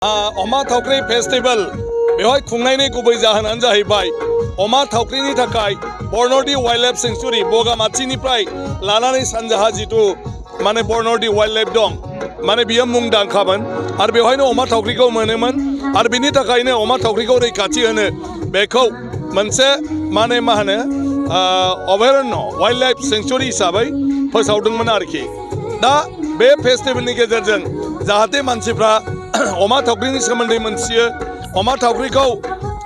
अमा थावख्रि फेस्टिवल बेवहाय खुंनायनि गुबै जाहोनानो जाहैबाय अमा थावख्रिनि थाखाय बरन'दि वाइल्ड लाइफ सेंचुरी बगामाथिनिफ्राय लानानै सानजाहा जितु माने बरन'दि वाइल्ड लाइफ दं माने बियो मुंदांखामोन आरो बेवहायनो अमा थावख्रिखौ मोनोमोन आरो बिनि थाखायनो अमा थावख्रिखौ रैखाथि होनो बेखौ मोनसे माने मा होनो अभयारण्य वाइल्ड लाइफ सेंचुरी हिसाबै फोसावदोंमोन आरोखि दा बे फेस्टिवलनि गेजेरजों जाहाथे मानसिफ्रा अमा थावख्रिनि सोमोन्दै मोनथियो अमा थावख्रिखौ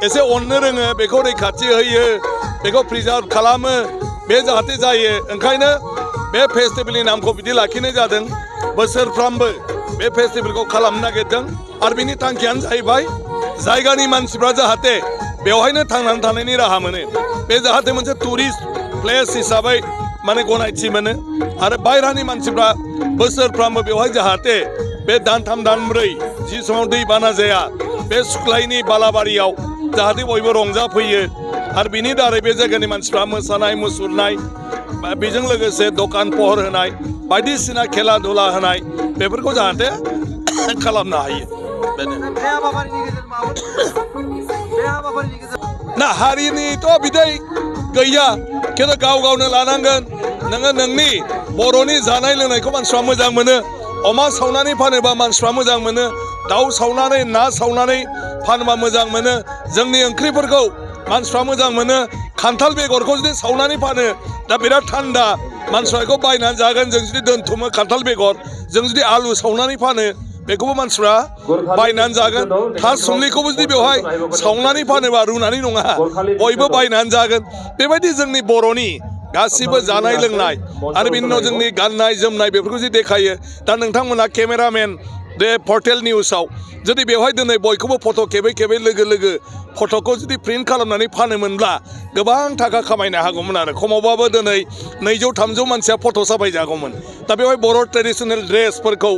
एसे अननो रोङो बेखौ रैखाथि होयो बेखौ प्रिजार्भ खालामो बे जाहाथे जायो ओंखायनो बे फेस्टिवलनि नामखौ बिदि लाखिनाय जादों बोसोरफ्रामबो बे फेस्टिवलखौ खालामनो नागिरदों आरो बिनि थांखियानो जाहैबाय जायगानि मानसिफ्रा जाहाथे बेवहायनो थांनानै थानायनि राहा मोनो बे जाहाथे मोनसे टुरिस्ट प्लेस हिसाबै माने गनायथि मोनो आरो बायरानि मानसिफ्रा बोसोरफ्रामबो बेवहाय जाहाथे बे दानथाम दानब्रै जि समाव दै बाना जाया बे सुख्लायनि बालाबारियाव जाहाथे बयबो रंजाफैयो आरो बिनि दारै बे जायगानि मानसिफ्रा मोसानाय मुसुरनाय बेजों लोगोसे दखान पहर होनाय बायदिसिना खेला धुला होनाय बेफोरखौ जाहाथे खालामनो हायो ना हारिनिथ' बिदै गैया खिन्थु गाव गावनो लानांगोन नोङो नोंनि बर'नि जानाय लोंनायखौ मानसिफ्रा मोजां मोनो अमा सावनानै फानोबा मानसिफ्रा मोजां मोनो दाउ सावनानै ना सावनानै फानोबा मोजां मोनो जोंनि ओंख्रिफोरखौ मानसिफ्रा मोजां मोनो खान्थाल बेगरखौ जुदि सावनानै फानो दा बिराद थान्दा मानसिफ्रा बेखौ बायनानै जागोन जों जुदि दोनथुमो खान्थाल बेगर जों जुदि आलु सावनानै फानो बेखौबो मानसिफ्रा बायनानै जागोन थासुमलिखौबो जुदि बेवहाय सावनानै फानोबा रुनानै नङा बयबो बायनानै जागोन बेबायदि जोंनि बर'नि गासिबो जानाय लोंनाय आरो बिनि उनाव जोंनि गाननाय जोमनाय बेफोरखौ जुदि देखायो दा नोंथांमोना केमेरामेन बे पर्टेल निउसाव जुदि बेवहाय दिनै बयखौबो फट' खेबै खेबै लोगो लोगो फट'खौ जुदि प्रिन्ट खालामनानै फानोमोनब्ला गोबां थाखा खामायनो हागौमोन आरो खमावबाबो दिनै 200-300 मानसिया फट' साफायजागौमोन दा बेवहाय बर' ट्रेडिसनेल ड्रेसफोरखौ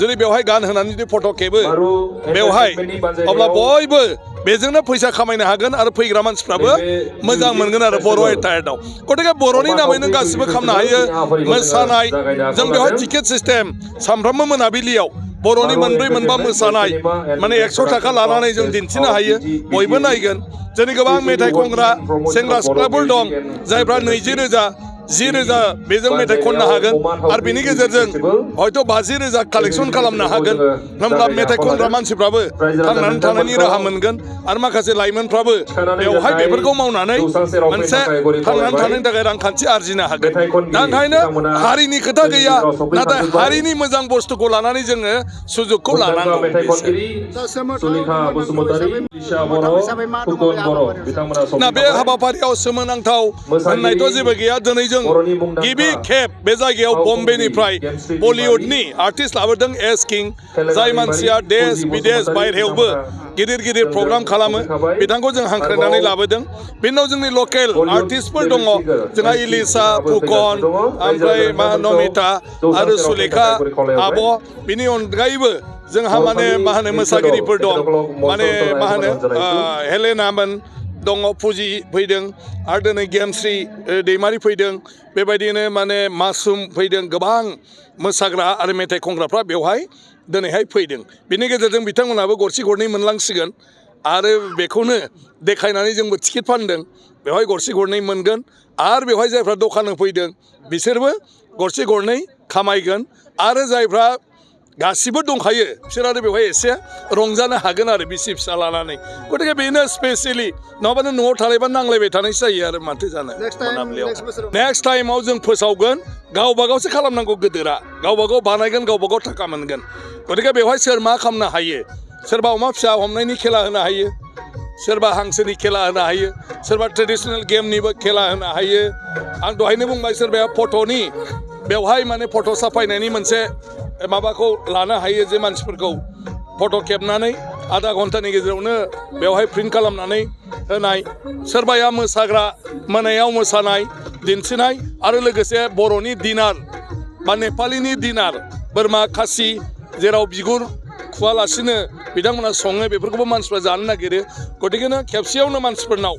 जुदि बेवहाय गानहोनानै जुदि फट' खेबो बेवहाय अब्ला बयबो बेजोंनो फैसा खामायनो हागोन आरो फैग्रा मानसिफ्राबो मोजां मोनगोन आरो बर' एटायार्डआव गतिके बर'नि नामैनो गासिबो खालामनो हायो मोसानाय जों बेवहाय टिकेट सिस्टेम सानफ्रोमबो मोनाबिलियाव बर'नि मोनब्रै मोनबा मोसानाय माने 100 थाखा लानानै जों दिन्थिनो हायो बयबो नायगोन जोंनि गोबां मेथाइ खनग्रा सेंग्रा सिख्लाफोर दं जायफ्रा 20,000 10,000 बेजों मेथाइ खननो हागोन आरो बिनि गेजेरजों हयथ' 50,000 कालेक्सन खालामनो हागोन होनब्ला मेथाइ खनग्रा मानसिफ्राबो थांनानै थानायनि राहा मोनगोन आरो माखासे लाइमोनफ्राबो बेवहाय बेफोरखौ मावनानै मोनसे थांनानै थानायनि थाखाय रांखान्थि आरजिनो हागोन दा ओंखायनो हारिनि खोथा गैया नाथाय हारिनि मोजां बुस्थुखौ लानानै जोङो सुजुगखौ लानांगौ ना बे हाबाफारियाव सोमोनांथाव होननायथ' जेबो गैया दिनै जों गिबि खेब बे जायगायाव बम्बेनिफ्राय बलिउडनि आर्टिस्ट लाबोदों एस किं जाय मानसिया देश बिदेश बायहेरायावबो गिदिर गिदिर प्रग्राम खालामो बिथांखौ जों हांख्रायनानै लाबोदों बेनि उनाव जोंनि लकेल आर्टिस्टफोर दङ जोंहा इलिसा फुकन ओमफ्राय मा नमिता आरो सुलेखा आब' बिनि अनगायैबो जोंहा माने मा होनो मोसागिरिफोर दं माने मा होनो हेलेनामोन दङ फुजि फैदों आरो दिनै गेमस्रि दैमारि फैदों बेबायदिनो माने मासुम फैदों गोबां मोसाग्रा आरो मेथाइ खनग्राफ्रा बेवहाय दिनैहाय फैदों बिनि गेजेरजों बिथांमोनाबो गरसे गरनै मोनलांसिगोन आरो बेखौनो देखायनानै जोंबो टिकेट फानदों बेवहाय गरसे गरनै मोनगोन आरो बेवहाय जायफ्रा दखान होफैदों बिसोरबो गरसे गरनै खामायगोन आरो जायफ्रा गासिबो दंखायो बिसोर आरो बेवहाय एसे रंजानो हागोन आरो बिसि फिसा लानानै गतिके बेनो स्पेसियेलि नङाबानो न'आव थालायबा नांलायबाय थानायसो जायो आरो माथो जानो मोनाबिलियाव नेक्स्ट टाइमाव जों फोसावगोन गावबा गावसो खालामनांगौ गोदोरा गावबा गाव बानायगोन गावबा गाव थाखा मोनगोन गतिके बेवहाय सोर मा खालामनो हायो सोरबा अमा फिसा हमनायनि खेला होनो हायो सोरबा हांसोनि खेला होनो हायो सोरबा ट्रेडिसनेल गेमनिबो खेला होनो हायो आं दहायनो बुंबाय सोरबाया फट'नि बेवहाय माने फट' साफायनायनि मोनसे माबाखौ लानो हायो जे मानसिफोरखौ फट' खेबनानै आधा घन्टानि गेजेरावनो बेवहाय प्रिन्ट खालामनानै होनाय सोरबाया मोसाग्रा मोनायाव मोसानाय दिन्थिनाय आरो लोगोसे बर'नि डिनार बा नेपालिनि डिनार बोरमा खासि जेराव बिगुर खुवालासिनो बिथांमोना सङो बेफोरखौबो मानसिफ्रा जानो नागिरो गतिकेनो खेबसेयावनो मानसिफोरनाव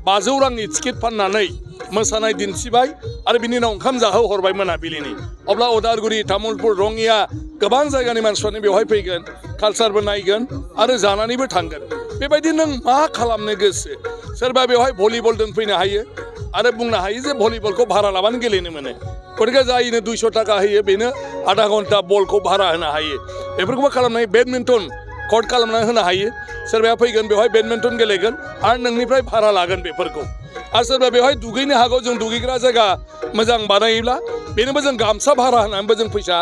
500 रांनि टिकेट फाननानै मोसानाय दिन्थिबाय आरो बिनि उनाव ओंखाम जाहोहरबाय मोनाबिलिनि अब्ला उदालगुरि तामुलपुर रङिया गोबां जायगानि मानसिफ्रानो बेवहाय फैगोन कालचारबो नायगोन आरो जानानैबो थांगोन बेबायदि नों मा खालामनो गोसो सोरबा बेवहाय भलिबल दोनफैनो हायो आरो बुंनो हायो जे भलिबलखौ भारा लाबानो गेलेनो मोनो गतिके जायनो 200 थाखा होयो बेनो आधा घन्टा बलखौ भारा होनो हायो बेफोरखौबो खालामनो हायो बेडमिन्टन कर्ट खालामना होनो हायो सोरबाया फैगोन बेवहाय बेडमिन्टन गेलेगोन आरो नोंनिफ्राय भारा लागोन बेफोरखौ आरो सोरबा बेवहाय दुगैनो हागौ जों दुगैग्रा जायगा मोजां बानायोब्ला बेनोबो जों गामसा भारा होनानैबो जों फैसा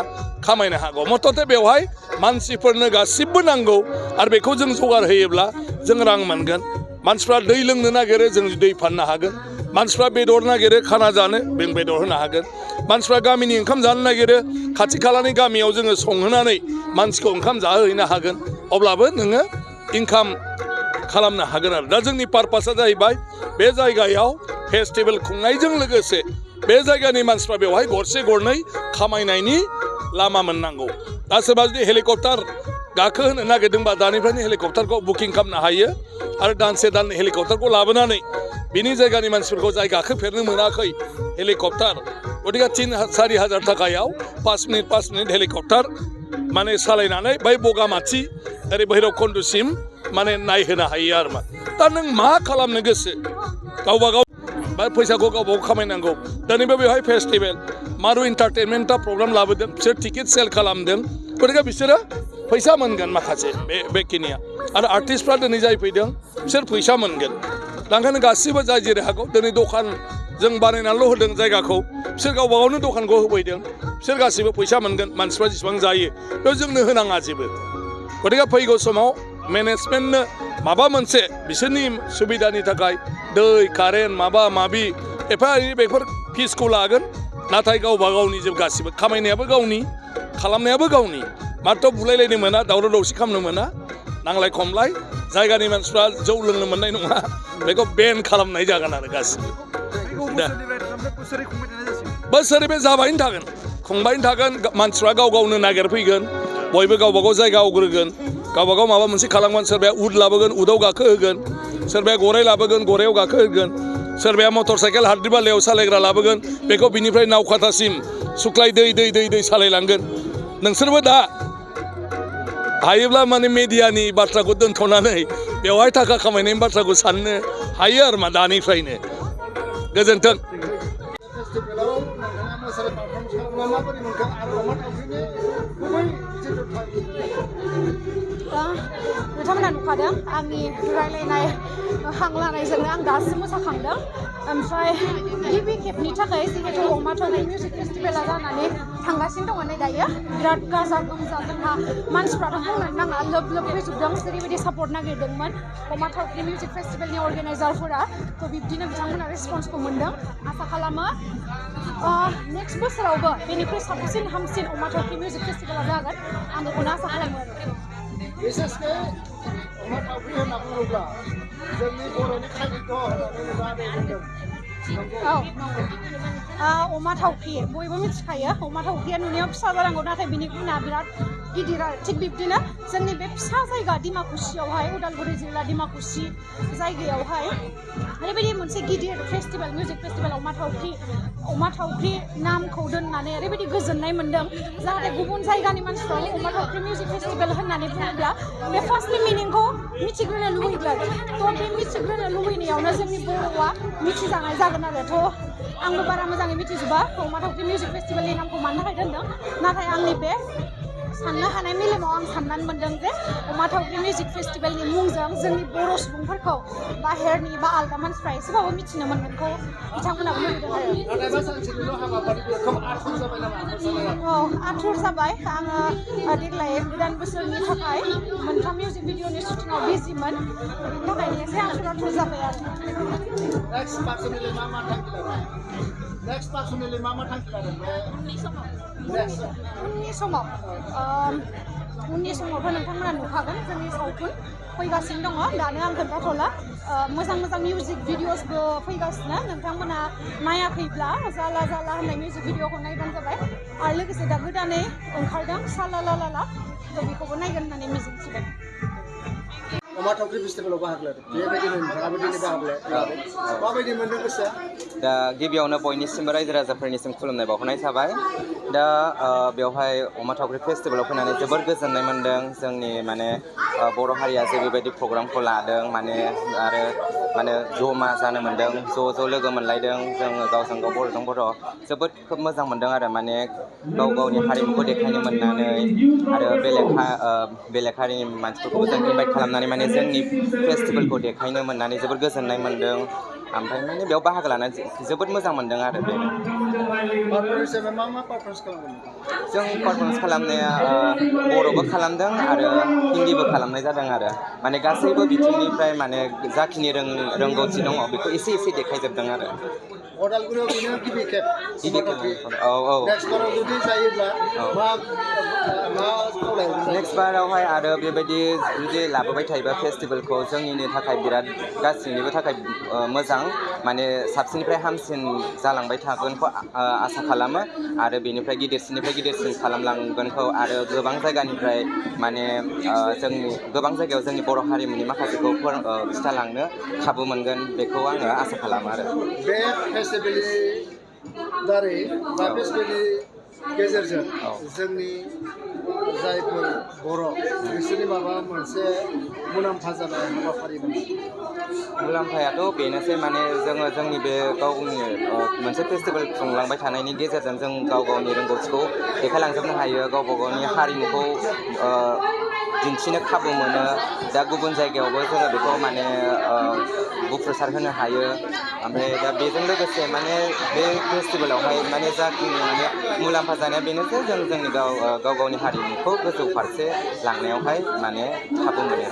खामायनो हागौ मथथे बेवहाय मानसिफोरनो गासिबो नांगौ आरो बेखौ जों जगार होयोब्ला जों रां मोनगोन मानसिफ्रा दै लोंनो नागिरो जों दै फाननो हागोन मानसिफ्रा बेदर नागिरो खाना जानो जों बेदर होनो हागोन मानसिफ्रा गामिनि ओंखाम जानो नागिरो खाथि खालानि गामियाव जोङो संहोनानै मानसिखौ ओंखाम जाहोहैनो हागोन अब्लाबो नोङो इनकाम खालामनो हागोन आरो दा जोंनि पारपासा जाहैबाय बे जायगायाव फेस्टिभेल खुंनायजों लोगोसे बे जायगानि मानसिफ्रा बेवहाय गरसे गरनै खामायनायनि लामा मोननांगौ दा सोरबा जुदि हेलिकप्टार गाखोहोनो नागिरदोंबा दानिफ्रायनो हेलिकप्टारखौ बुकिं खालामनो हायो आरो दानसे दाननै हेलिकप्टारखौ लाबोनानै बिनि जायगानि मानसिफोरखौ जाय गाखोफेरनो मोनाखै हेलिकप्टार गतिके 3-4 हाजार थाखायाव 5 मिनिट हेलिकप्टार माने सालायनानै बै बगामाथि ओरै भैरबकुन्दसिम माने नायहोनो हायो आरो दा नों मा खालामनो गोसो गावबा गाव बा फैसाखौ गावबा गाव खामायनांगौ दिनैबो बेवहाय फेस्टिभेल मारु इन्टारटेनमेन्टआ प्रग्राम लाबोदों बिसोर टिकेट सेल खालामदों गतिके बिसोरो फैसा मोनगोन माखासे बेखिनिया आरो आर्टिस्टफ्रा दिनै जाय फैदों बिसोर फैसा मोनगोन दा ओंखायनो गासिबो जाय जेरै हागौ दिनै दखान जों बानायनानैल' होदों जायगाखौ बिसोर गावबा गावनो दखानखौ होफैदों बिसोर गासिबो फैसा मोनगोन मानसिफ्रा जेसेबां जायो बेयाव जोंनो होनाङा जेबो गतिके फैगौ समाव मेनेजमेन्टनो माबा मोनसे बिसोरनि सुबिदानि थाखाय दै कारेन्ट माबा माबि एफा एनै बेफोर फिसखौ लागोन नाथाय गावबा गावनि जों गासिबो खामायनायाबो गावनि खालामनायाबो गावनि मात्र बुलायलायनो मोना दावराव दावसि खालामनो मोना नांलाय खमलाय जायगानि मानसिफ्रा जौ लोंनो मोननाय नङा बेखौ बेन खालामनाय जागोन आरो गासिबो बोसोरै बे जाबायनो थागोन खुंबायनो थागोन मानसिफ्रा गाव गावनो नागिरफैगोन बयबो गावबा गाव जायगा आवग्रोगोन गावबा गाव माबा मोनसे खालामगोन सोरबाया उद लाबोगोन उदाव गाखोहोगोन सोरबाया गराइ लाबोगोन गराइयाव गाखोहोगोन सोरबाया मटर साइकेल हाद्रि बालायाव सालायग्रा लाबोगोन बेखौ बिनिफ्राय नावखाथासिम सुख्लाय दै सालायलांगोन नोंसोरबो दा हायोब्ला माने मेडियानि बाथ्राखौ दोनथ'नानै बेवहाय थाखा खामायनायनि बाथ्राखौ साननो हायो आरो दानिफ्रायनो गोजोन्थों नोंथांमोना नुखादों आंनि रायलायनाय हां लानायजोंनो आं दासो मोसाखांदों ओमफ्राय गिबि खेबनि थाखाय जिहेतु अमा थावख्रि मिउजिक फेस्टिभेला जानानै थांगासिनो दङ नै दायो बिराद गाजा गोमजा जोंहा मानसिफ्राथ' बुंनो नाङा लोब लोब फैजोबदों जेरैबायदि सापर्ट नागिरदोंमोन अमा थावख्रि मिउजिक फेस्टिभेलनि अर्गेनाइजारफोरा थ' बिब्दिनो बिथांमोना रेसपन्सखौ मोनदों आसा खालामो नेक्स्ट बोसोरावबो बेनिख्रुइ साबसिन हामसिन अमा थावख्रि मिउजिक फेस्टिभेला जागोन आं बेखौनो आसा खालामो आरो बिसेसकै अमा थावख्रि होनना बुङोब्ला जोंनि बर'नि खायद' होननानै बुंदों औ नंगौ अमा थावख्रि बयबो मिथिखायो अमा थावख्रिया नुनायाव फिसा जानांगौ नाथाय बिनि गुना बिराद गिदिर आरो थिग बिब्दिनो जोंनि बे फिसा जायगा डिमाकुसियावहाय उदालगुरि जिल्ला डिमाकुसि जायगायावहाय ओरैबायदि मोनसे गिदिर फेस्टिभेल मिउजिक फेस्टिभेल अमा थावख्रि नामखौ दोननानै ओरैबायदि गोजोननाय मोन्दों जाहाथे गुबुन जायगानि मानसिफ्रा अमा थावख्रि मिउजिक फेस्टिभेल होननानै बुङोब्ला बे फार्स्टनि मिनिंखौ मिथिग्रोनो लुबैगोन थ' बे मिथिग्रोनो लुबैनायावनो जोंनि बर'आ मिथिजानाय जागोन आरो थ' आंबो बारा मोजाङै मिथिजोबा अमा थावख्रि मिउजिक फेस्टिभेलनि नामखौ मानो थाखाय दोनदों नाथाय आंनि बे साननो हानाय मेलेमाव आं साननानै मोन्दों जे अमा थावख्रि मिउजिक फेस्टिभेलनि मुंजों जोंनि बर' सुबुंफोरखौ बाहेरनि बा आलदा मानसिफ्रा एसेबाबो मिथिनो मोनगोनखौ बिथांमोनाबो लुबैदों आरो आथुर जाबाय आङो देग्लाय गोदान बोसोरनि थाखाय मोनथाम मिउजिक भिडिअनि शुटिंआव बिजिमोन बेनि थाखायनो एसे आथुर जाबाय आरो नेक्स्ट पार्सनेलि मा थांखि लादों बे उननि समावथ' नोंथांमोना नुखागोन जोंनि सावथुन फैगासिनो दङ दानो आं खोन्थाथ'ला मोजां मिउजिक भिडिअसबो फैगासिनो नोंथांमोना नायाखैब्ला जाला होननाय मिउजिक भिडिअखौ नायबानो जाबाय आरो लोगोसे दा गोदानै ओंखारदों साला ला थ' बेखौबो नायगोन होननानै मिजिंथिबाय अमा थावख्रि फेस्टिभेलाव बाहागो लादों बेबायदिनो नोंथाङाबो दिनै बाहागो लादों माबायदि मोनदों गोसोआ दा गिबियावनो बयनिसिमबो रायजो राजाफोरनिसिम खुलुमनाय बावहरनाय थाबाय दा बेवहाय अमा थावख्रि फेस्टिभेलाव फैनानै जोबोर गोजोननाय मोन्दों जोंनि माने बर' हारिया जे बेबायदि प्रग्रामखौ लादों माने आरो माने जमा जानो मोन्दों ज' लोगो मोनलायदों जोङो गावजों गाव बर'जों बर' जोबोद खोब मोजां मोन्दों आरो माने गाव गावनि हारिमुखौ देखायनो मोननानै आरो बेलेग हारिनि मानसिफोरखौबो जों इनभाइट खालामनानै माने जोंनि फेस्टिभेलखौ देखायनो मोननानै जोबोद गोजोननाय मोन्दों ओमफ्राय माने बेयाव बाहागो लानानै जोबोद मोजां मोन्दों आरो बेनो पारफरमेन्स हिसाबै मा पारफरमेन्स खालामगोन जों पारफरमेन्स खालामनाया बर'बो खालामदों आरो हिन्दीबो खालामनाय जादों आरो माने गासैबो बिथिंनिफ्राय माने जाखिनि रोंगौथि दङ बेखौ एसे देखायजोबदों आरो अदालगुरियाव बेनो गिबि खेब अमा थावख्रि औ नेक्स्ट बाराव जुदि जायोब्ला मा खावलायगोन नेक्स्ट बारावहाय आरो बेबायदि जुदि लाबोबाय थायोबा फेस्टिभेलखौ जोंनिनो थाखाय बिराद गासैनिबो थाखाय मोजां माने साबसिननिफ्राय हामसिन जालांबाय थागोनखौ आसा खालामो आरो बेनिफ्राय गिदिरसिननिफ्राय गिदिरसिन खालामलांगोनखौ आरो गोबां जायगानिफ्राय माने गोबां जायगायाव जोंनि बर' हारिमुनि माखासेखौ खिथालांनो खाबु मोनगोन बेखौ आङो आसा खालामो आरो बे फेस्टिभेलनि दारै बा फेस्टिभेलनि गेजेरजों जोंनि जायफोर बर' बिसोरनि माबा मोनसे मुलाम्फा जानाय हाबाफारि मुलाम्फायाथ' बेनोसै माने जोङो जोंनि बे गावनि मोनसे फेस्टिभेल खुंलांबाय थानायनि गेजेरजों जों गाव गावनि रोंगौथिखौ देखायलांजोबनो हायो गावबा गावनि हारिमुखौ दिन्थिनो खाबु मोनो दा गुबुन जायगायावबो जोङो बेखौ माने बुप्रसार होनो हायो ओमफ्राय दा बेजों लोगोसे माने बे फेस्टिभेलावहाय माने जाखिनि माने मुलाम्फा जानाया बेनोसै जों जोंनि गाव गावनि हारिमुखौ गोजौ फारसे लांनायावहाय माने खाबु मोनो